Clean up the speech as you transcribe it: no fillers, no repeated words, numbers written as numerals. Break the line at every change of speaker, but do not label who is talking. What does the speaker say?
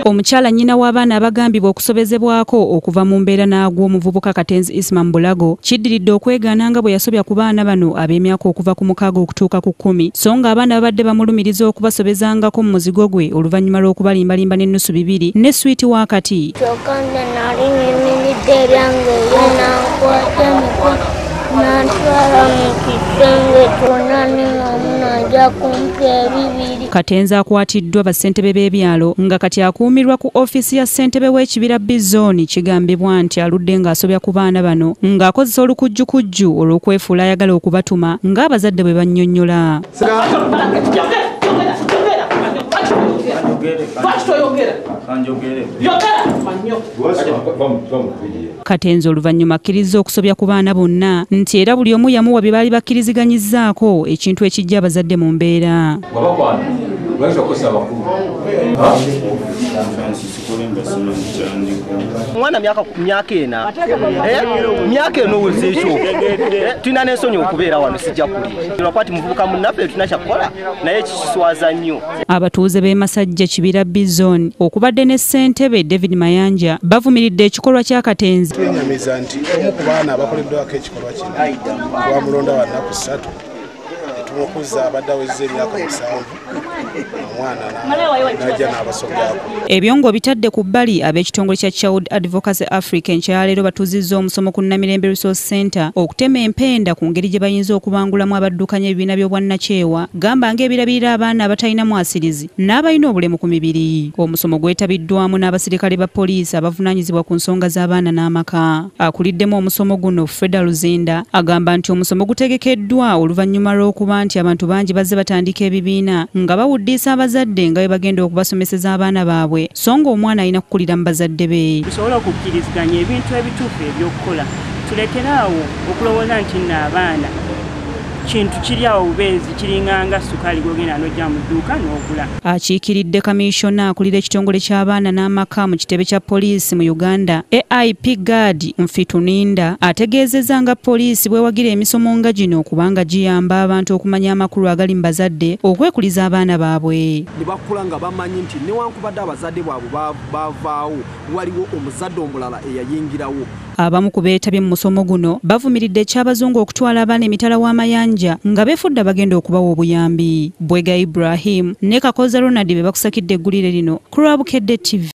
Omukyala nnyina w'abaana abagambibwa okusobezebwako okuva mu mbeera n'agwa omuvubuka Katenzi Isma Mbulago kiddiridde okwegaana nga bwe yasobya ku baana bano ab'emyaka okuva ku 6 okutuuka ku 10, so ng'abaana babadde bamulumiriza okubasobezangako mu muzigo gwe oluvannyuma lw'okubalimbalimba n'ennusu 2 ne swiiti wakati.
Kyokka nze nali nyimiridde eryange ye n'ankwata emikono n'antwala mu kisenge kyonna ningamu n'ajja kumpa ebibiri.
Katenzi akwatiddwa bassentebe b'ebyalo nga kati akuumirwa ku ofiisi ya ssentebe w'ekibira B zone. Kigambibwa nti aludde ng'asobya ku baana bano ng'akozesa olukujjukujju olw'okwefuula ayagala okubatuma ng'abazadde bwe bannyonnyola. Katenzi oluvannyuma akkiriza okusobya ku baana bonna nti era buli omu yamuwa bye baali bakkiriziganyizzaako, ekintu ekijja abazadde mu mbeera.
Omwana myaka ena myaka eno oweza ekyo tulina n'ensonyi okubeera wano, sijja kulya lwakuba ti muvubuka munnaffe tulina kyakukola naye kiswaza nnyo.
Abatuuze b'e Masajja Kibira B zone okubadde ne ssentebe David Mayanja bavumiridde ekikolwa kya Katenzi.
Twenyamiza nti omu ku baana abakoleddwako ekikolwa kino twamulonda wa nnaku 3 tumukuza abadde awezezza emyaka 7, omwana n'ajja n'abasobyako.
Ebyo ng'obitadde ku bbali, ab'ekitongole kya Child Advocacy Africa enkyaleero batuuzizza omusomo ku Namirembe Resource Center okutema empenda ku ngeri gye bayinza okubangulamu abaddukanya ebibiina by'obwannakyewa, gamba ng'ebirabirira abaana abatalina mwasirizi n'abalina obulemu ku mibiri. Omusomo gwetabiddwamu n'abasirikale ba poliisi abavunaanyizibwa ku nsonga z'abaana n'amaka. Akuliddemu omusomo guno Freda Luzinda agamba nti omusomo gutegekeddwa oluvannyuma lw'okuba nti abantu bangi bazze batandika ebibiina nga bawuddiisa abazadde nga bwe bagenda okubasomeseza abaana baabwe, so ng'omwana alina kukulira mu bazadde be.
Tusobole okukkiriziganya ebintu ebituufu ebyokukola, tulekere awo okulowooza nti nno abaana kintu kiri awo bubeezi kiringanga sukaali gw'ogenda n'ojja mu dduuka n'ogula.
Akiikiridde kamishona akulira ekitongole ky'abaana n'amaka mu kitebe kya poliisi mu Uganda, AIP Gad Mfituninda, ategeezezza nga poliisi bwewagira emisomo nga gino kubanga giyamba abantu okumanya amakulu agali mu bazadde okwekuliza abaana baabwe.
Ne bakula nga bamanyi nti newankubadde abazadde baabwe bavaawo, waliwo omuzadde omulala eyayingirawo.
Abamu ku beetabye mu musomo guno bavumiridde eky'abazungu okutwala abaana emitala w'amayanja nga beefudde abagenda okubawa obuyambi. Bwega Ibrahim ne Kakoza Ronald be bakusakidde eggulire lino ku lwa Bukedde TV.